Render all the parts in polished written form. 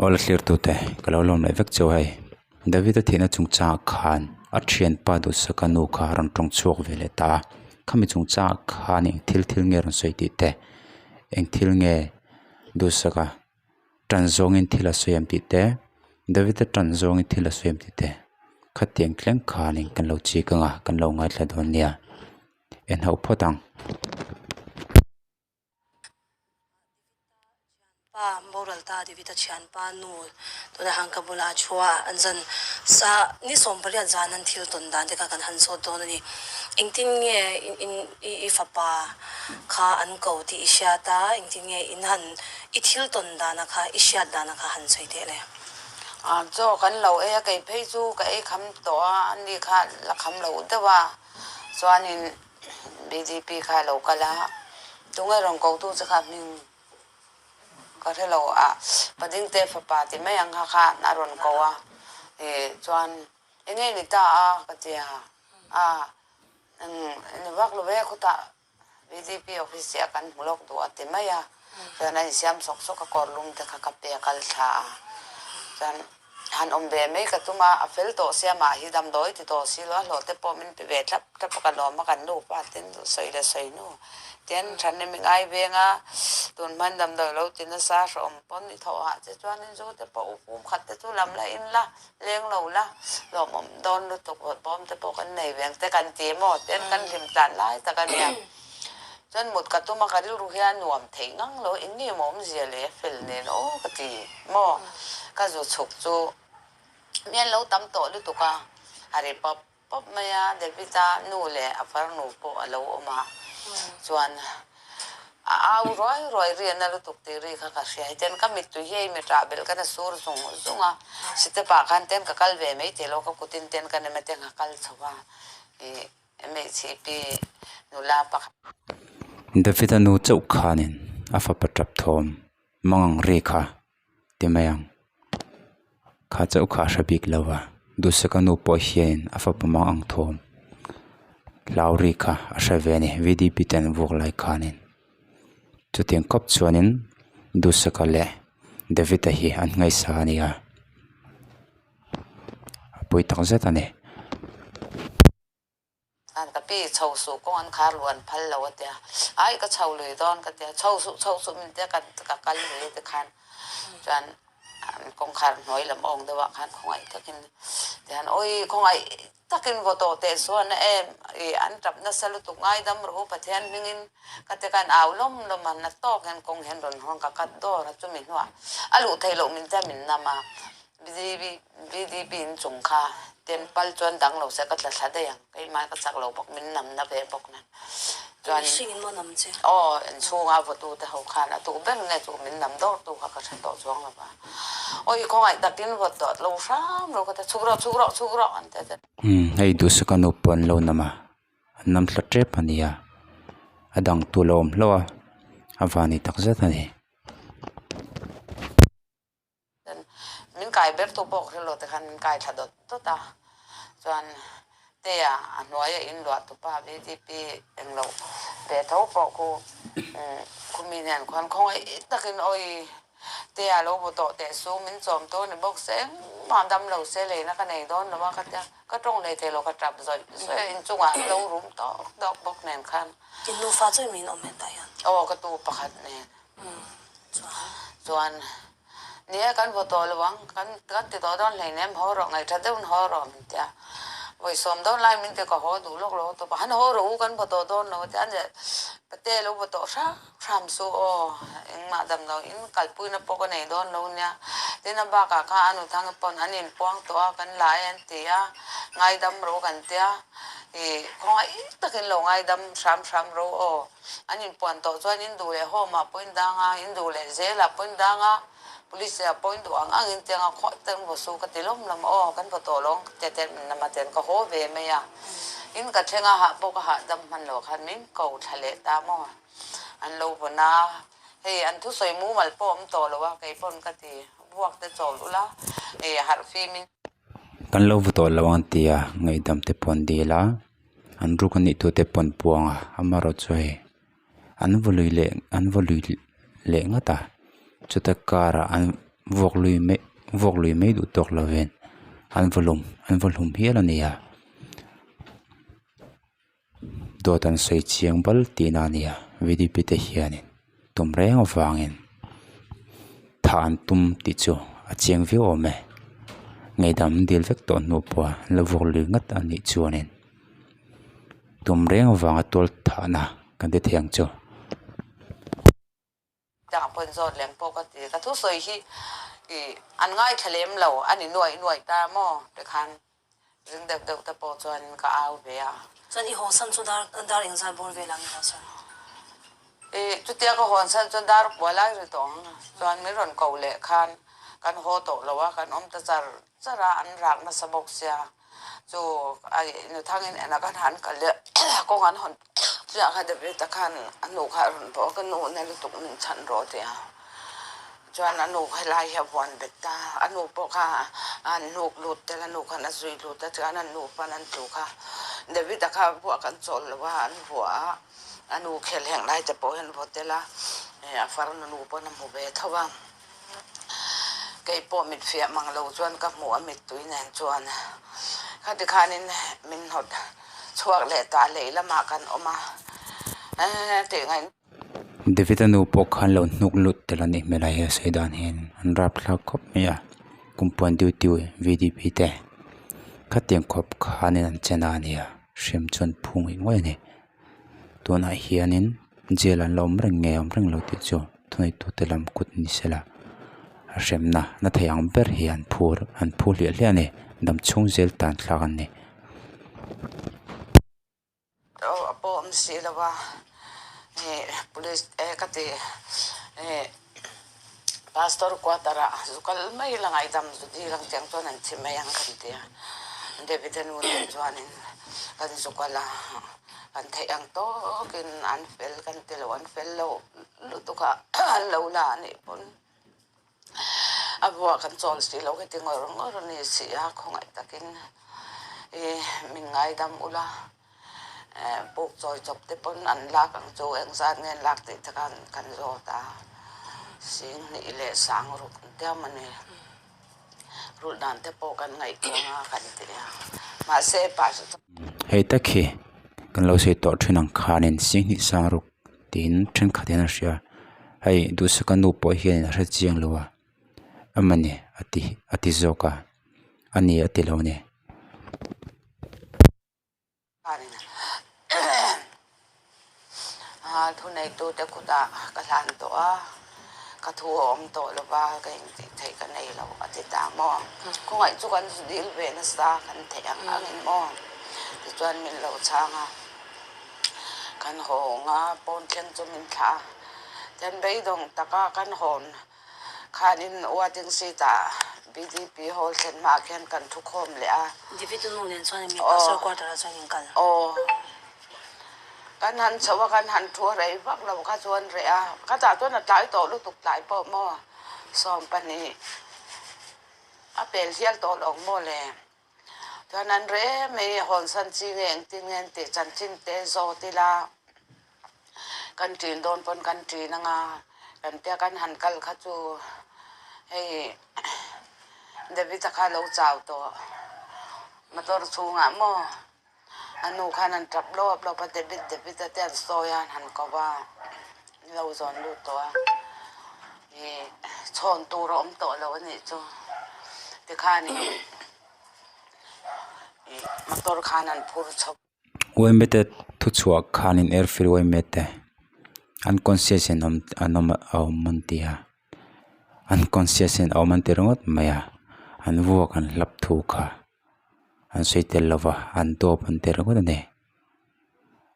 Aw la thlir tute ka lo lawm leh vek cheu hei David-a thihna chungchangah khan a thianpa Duhsaka nu kha a rawn tawng chhuak ve leh ta a khami chungchangah khan eng thil thil nge rawn sawi tih te eng thil nge Duhsaka tan zawngin thil a sawi ang tih te David-a tan zawngin thil a sawi ang tih te khatiang thleng khanin kan lo chik ang a kan lo ngaithla dawn nia en ho phawt ang. Pa boral ta David a thianpa nu tunah han ka bulah a thu a, an zan sa ni 18 zan an thil tawn dan te kha kan han zawt dawn a ni. Engtin nge in i fapa kha an ko tih i hriat a, engtin nge in han i thil tawn dana kha i hriat dana kha han sawi teh le. A chaw kan lo ei a, kei phei chu ka ei kham tawh a, ani kha la kham lo deuh a, chuanin BDP kha a lo kal a, tunge rawn kotu che kha hming ka hre lo a, Padingte fapa ti mai ang kha khan a rawn ko a, ih chuan enge ni ta a ka ti a, a ni vak lo ve khutah BDP office ah kan hmu lawk duh a ti mai a, chuan a insiam sawk sawk a kawr lum te kha ka pe a kal thla a, chuan han awm ve mai ka tum a, a fel tawh sia mah hi damdawi ti tawh si lo a hlawh te pawh min pe ve thlap thlap a ka lawm a kan nupa ten sawi leh sawi hnu ten than em i ngai veng a, tun hman damdawi lo ti nasa hrehawm pawn i thawh hah che chuan in zu te pawh u pum khat te chu lam la in la leng lo la lawmawm dawn lutuk vawt bawm te pawh kan nei veng te kan ti maw ten kan hlim tlan lai tak a nia chuan mut ka tum a ka rilru hian a nuam theih ngang lo eng nge maw awmzia leh a fel nen aw ka ti maw ka zu chhuk chu mi an lo tam tawh lutuk a a ri pawp pawp mai a, David-a nu leh a farnu pawh a lo awm a, chuan a au ruai ruai ri a na lutuk tih ri kha ka hria. Hetian ka mittui hi a imi ṭah belh khan a sur zung zung a, sitep ah khan ten ka kal ve mai thei lo, ka kutin ten ka nem a ten ka kal chho a, ih MHCP nula pakhat. David-a nu chauh khanin a fapa ṭap thawm mangang ri kha ti mai ang. Kha chauh kha a hre bik lo a, Duhsaka nu pawh hian a fapa mang ang thawm hlau ri kha a hre ve a ni V D P te an vuak lai khanin. Chutiang kawp chuanin Duhsaka leh David-a hi an ngaihsa a ni a, a pawi tak zet a ni. An ka pi chho suh kawng an khar luh an phal lo a tia, ai ka chho lui dawn ka tia, chho suh chho suh min tia ka ka kal lui a ti khan chuan kawngkhar hnuai lam awng deuh ah khan khawngaih takin tihian awi khawngaih takin vaw tawh teh suan a em ih an tap nasa lutuk ngaidam rawh u Pathian hmingin ka ti khan au lawm lawm a na tawk hian kawng hian rawn hawn ka cut dawr a chumi hnuah a luh theih loh min tia min nam a. VDP in chung kha temple chuan dang lo se ka tla thla daih ang keimah ka chak lo bawk min nam na ve bawk nen chuan aw in chhunga vawtu te ho khan a tu ber nge chu min nam dawr tu kha ka hre tawh chuang lo va awi khawngaih takin vawt tawh lo hram lo ka ti chhuk rawh chhuk rawh chhuk rawh an ti a. Umm hei duhsaka nu pawh an lo nam a an nam thla tep a nia a dang tu la awm hlauh a a van ni takzet a ni. Min kai ber tu pawh hrelo te khan min kai thla dawt dawt a, chuan Tea a hnuaia in luah tupa VDP englo ve tho pawh khu khumi nen khuan khawngaih takin awi Tea lo bu tawh teh su min chawm tur ni bawk se engmah dam lo se leina ka nei dawn lo a ka tia ka tawng nei thei lo ka tap zawih zawih a inchungah an lo rum tawk tawk bawk nen khan. In nufa chu min awm hetah hian. Aw ka tu pakhat nen. Chuan nia kan vaw tawh lo ang, kan kan ti tawh dawn hleinem haw rawh ngaih tha deuhin haw rawh min ti a, vawi sawm dawn lai min ti ka haw duh lawk lo tawp a, han haw rawh u kan vaw tawh dawn lo a ti a, nia pate lo vaw tawh hram hram su aw engmah dam lo in kalpuina pawh ka nei dawn lo nia, tin a bakah kha a nuthang pawn an inpuang tawh a kan la e an ti a, ngaidam rawh u kan tia, ih khawngaih takin lo ngaidam hram hram rawh u aw. An inpuan tawh chuan in duh leh home ah pawh in dang a, in duh leh zel ah pawh in dang a, police ah pawh in duh ang ang in tiang a khaw ten vaw su ka ti lawm lawm a aw kan vaw tawh lawng te te nama ten ka haw ve mai a, in ka thleng a hah pawh ka hahdam hman lo khan min ko thla leh ta maw an lo vawn a, hei an thusawi mumal pawh awm tawh lo a kei pawn ka ti vuak te chawl ula ih harh fim in. Kan lo vaw tawh lo ang tia ngaihdam te pawh an dil a. An ruk a nih thu te pawn puang a amaherawh chu hei an vaw lui leh an vaw lui leh nghat a chuta karah an vuak lui mai vuak lui mai duh tawk lovin an vawhlum an vawhlum hial a ni a dawt an sawi chiang bal tihna a ni a V D P te hianin tum reng avangin thah an tum tih chu a chiang viau awm e ngaihdam dil vek tawh hnu pawha an la vuak lui ngat a nih chuanin tum reng avanga tual thahna kan ti thei ang chu. Dang pawn zawt lem pawh ka ti. Ka thusawi hi ih an ngaithla lem lo a ni nuaih nuaih ta maw tikhan ring deuh deuh te pawh chuan ka au ve a. Chuan i hawnsan chu dar dar engzat bawr vel ang i hawnsan? Ih chutia ka hawnsan chuan dar kua lai ri tawh ang. Chuan min rawn ko leh khan kan haw tawh lo a, kan awm ta char char a, an rak nasa bawk sia. Chu a nuthangin ena kan han kal leh kawng an hawn chiah kha David-a khan a nu kha a rawn bawh a, ka nu na lutuk min chhan rawh a ti a. Chuan a nu helai hi a vuan bet ta, a nu pawh kha an hnuk lut tel a nu khan a zui lut a, chuan an nu pawn an tlu kha David-a kha vuah kan chawl lo a, an vuah a, a nu khel heng lai te pawh hian vaw tel a, a farnu nu pawn a hmu ve tho a. Kei pawh mit fiah mang lo chuan ka hmuh a mittui nen chuan khati khanin min hnawt chhuak leh ta lei lamah kan awm a tih ngaih. David-a nu pawh khan lo hnuk lut tel a nih hmel a he sawi dan hian an rapthlak khawp mai a kumpuan duty V D P te khatiang khawp khanin an che na a nia hrem chuan phu ngawih ngawih a ni. Tunah hianin jail an la awm reng nge awm reng lo tih chu thuneitute lam kut ni sela a hremna na thei ang ber hi an phur an phu hliah hliah a ni dam chhung zel tan thlak an ni. A pawh awm si lo a ih police e ka ti ih pastor quarter ah zu kal mai la ngaihdam zu dil ang tiang chuan an thi mai ang kan ti a David a nu nen chuanin kan zu kal a kan theih ang tawkin an fel kan ti lo an fel lo lutuk a an lo la a nih pawn a buah kan chawl si lo heti ngawr ngawr a ni si a khawngaih takin ih min ngaidam ula. Puk chawi chawp te pawn an lak ang chu engzat nge an lak tih te khan kan zawt a, sing hnih leh sang ruk an tia mawni rulh dan te pawh kan ngaihtuah a kan ti a mahse pastor. Hei tak hi kan lo sawi tawh thin ang khanin sing hnih sang ruk tiin thenkhat hian a hria hei duhsaka nu pawh hian a hre chiang lo a emawni a ti a ti zawk a a ni a ti lo a ni. Thuneitute kutah ka hlan tawh a, ka thu a awm tawh lo va, ka intih theih ka nei lo a ti ta maw? Khawngaih chu kan zu dil ve nasa kan theih ang angin maw? Tichuan min lo chhang a, kan hawng a, pawn thleng chu min thlah a, tian beidawng taka kan hawn Khanin waiting seat ah BDP hall thlen hmaah khian kan thu khawm leh a. Deputy nu nen chuan mi pastor quarter ah chuan in kal. Aw. Kan han chho a, kan han thu a rei vak lo kha chuan reh a. Ka tah chuan a tlai tawh lutuk tlai pawh maw 12 a pel hial tawh lo maw le. Chuan an reh mai hawnsan chi nge engtin nge an tih chanchin te zawt ila. Kan ṭin dawn pawn kan ṭin anga kan tia kan han kal kha chu hei David-a kha lo chau tawh motor chhungah maw a nu khan an ṭap lawp lawp a David David-a te an sawi a an han ko va an lo zawn lut tawh a ih chhawn tur a awm tawh lo a nih chu tikhan ih motor khan an phur chho. Uaimete thuchhuah khanin airfield uaimete unconscious in awm an awm a awm an ti a unconscious in a awm an ti ringawt mai a an vuak an hlap thu kha an sawi tel lo va an dawp an ti ringawt a ni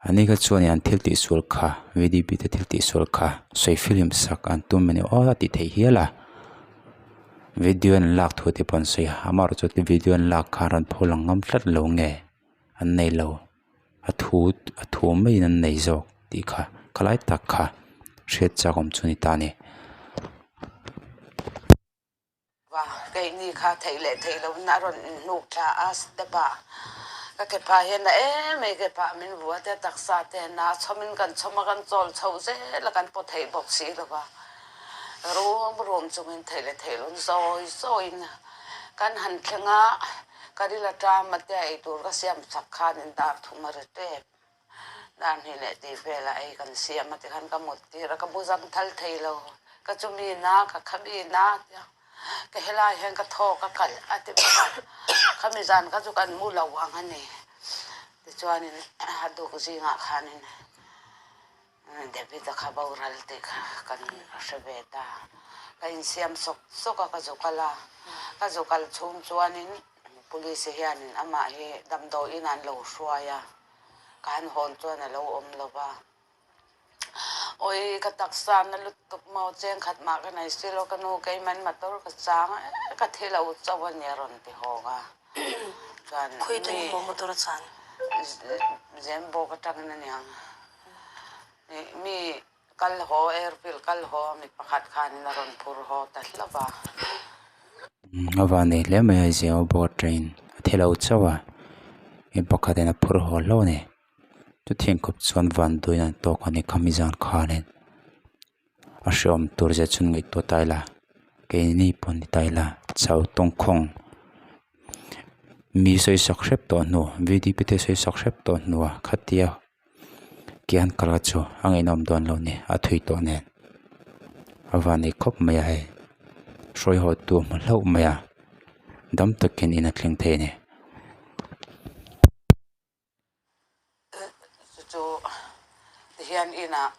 an ni kha chuan an thil tih sual kha V D P te thil tih sual kha sawi film sak an tum a ni aw a tih theih hial a video an lak thu te pawh an sawi a amaherawhchu video an lak khan rawn pho lang ngam tlat lo nge. an nei lo a thu a thu maiin an nei zawk tih kha khalai tak kha hriat chak awm chu a ni ta a ni. Va keini kha theih leh theih loin a rawn inhnuk thla a step ah ka ke phah hian a em mai ke phah min vua te taksa te na chhawmin kan chhawm a kan chawl chho zel a kan paw theih bawk si lo va. Rum rum chungin theih leh theih loin zawi zawiin kan han thleng a, ka ril aṭam a tia eitur ka siam chak khanin dar thum a ri tep. Dar hnih leh tih velah ei kan siam a tikhan ka mut tir a, ka bu zam thal thei lo. Ka chumi na, ka khami na tia ka helai hian ka thaw ka kalh a ti bawk a, khami zan kha chu kan mu lo ang a ni. Tichuanin a duk zingah khanin David-a kha boral tih kha kan hre ve ta. Ka insiam sawk sawk a, ka zu kal a. Ka zu kal chhung chuanin Police hianin amah hi damdawiin an lo hruai a, ka han hawn chuan a lo awm lo va. Awi ka taksa na lutuk maw, cheng khat mah ka nei si lo, ka nu keiman motor ka chang e, ka thi lo chauh a ni a rawn ti hawk a. Chuan mi motor a chan? Zembawk atangin a niang. Mi kal haw, airfield kal haw mi pakhat khanin a rawn phur haw ta hlauh a. A van nei hle mai a zia boat train a thi lo chauh a mi pakhatin a phur haw hlauh a ni chuthiang khawp chuan vanduai an tawk a ni khami zan khanin a hreawm tur zia chu ngaihtuah ta ila keini pawh ni ta ila chau tawngkhawng mi sawisak hrep tawh hnu V D P te sawisak hrep tawh hnuah khatia. Kian kala chu a ngaihnawm dawn lo ni a thui tawh nen a van nei khawp mai a hei hruai haw tu a hmu hlauh mai a dam takin in a thleng thei a ni. Chu chu tihian inah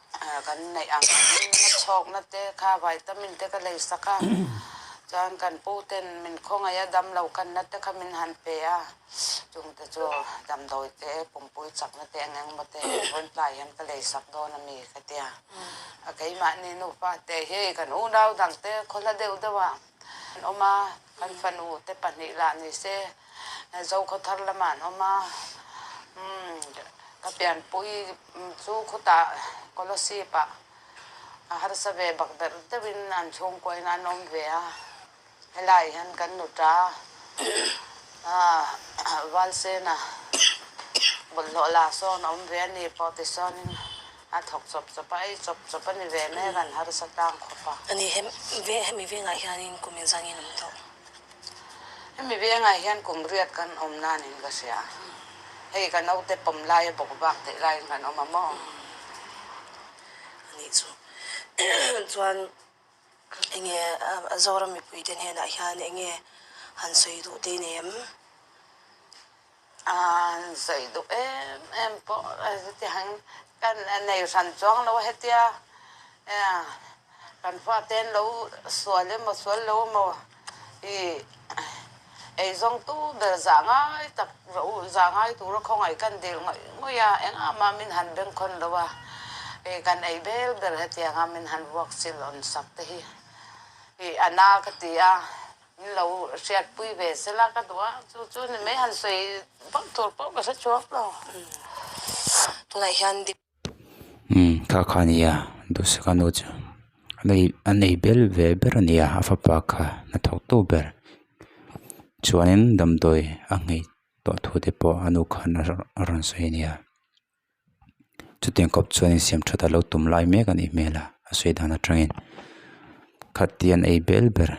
kan neih ang na chhawkna te kha vitamin te ka lei sak a chuan kan pu ten min khawngaih a damlo kanna te kha min han pe a. Chungte chu damdawi te, pumpui chakna te eng engemaw te vawn tlai hian ka lei sak dawn a mi ka tia. A keimahni nupa te hi kan unau dang te khawhla deuh deuh ah an awm a, kan fanu te pahnih lah ni se Zokhawthar lamah an awm a, umm ka pianpui chu khutah Kolasib ah a harsa ve bak berh deuhin an chhungkuain an awm ve a. Helai hian kan nuta Valsena bawlhhlawh la sawn a awm ve a ni pawh tisawnin a thawk chawp chawp a, ei chawp chawp a ni ve mek an harsa tlang khawp a. Ani hemi vengah hianin kum inzangin awm tawh. Hemi vengah hian kum riat kan awm nanin ka hria. Hei ka naute pawm laia bawk bak theih laiin kan awm a maw? Anih chu chuan. Enge Zoram mipuite hnenah hian enge han sawi duh te nei em? Han sawi duh em em pawh hetiang kan nei hran chuang lo a hetia kan fate an lo sual emaw sual lo emaw ih eizawng tu ber zah ngai tak rawh u zah ngai tura khawngaih kan dil ngawih ngawih a engah mah min han bengkhawn lo a ih kan ei bel ber hetianga min han vuak sil awn sak te hi ih a na ka ti a min lo hriatpui ve sela ka duh a chu chu ni mai han sawi vak tur pawh ka hre chhuak lo. Tunah hian Umm kha kha a nia duhsaka nu chu a nei a nei bel ve ber a nia a fapa kha hnathawk tu ber chuanin damdawi a nghei tawh thu te pawh a nu khan a rawn sawi a nia chutiang kawp chuan insiam that a lo tum lai mek a nih hmel a a sawi dan atangin khatian ei bel ber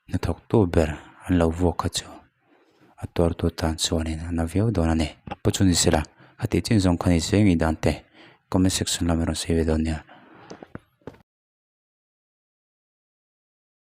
hnathawk tu ber an lo vuak kha chu. a tuartu tan chuanin a na viau dawn a ni pawh chu ni sela a tih chin zawng kha ni se ngei dan te comment section lamah rawn sawi ve dawn nia.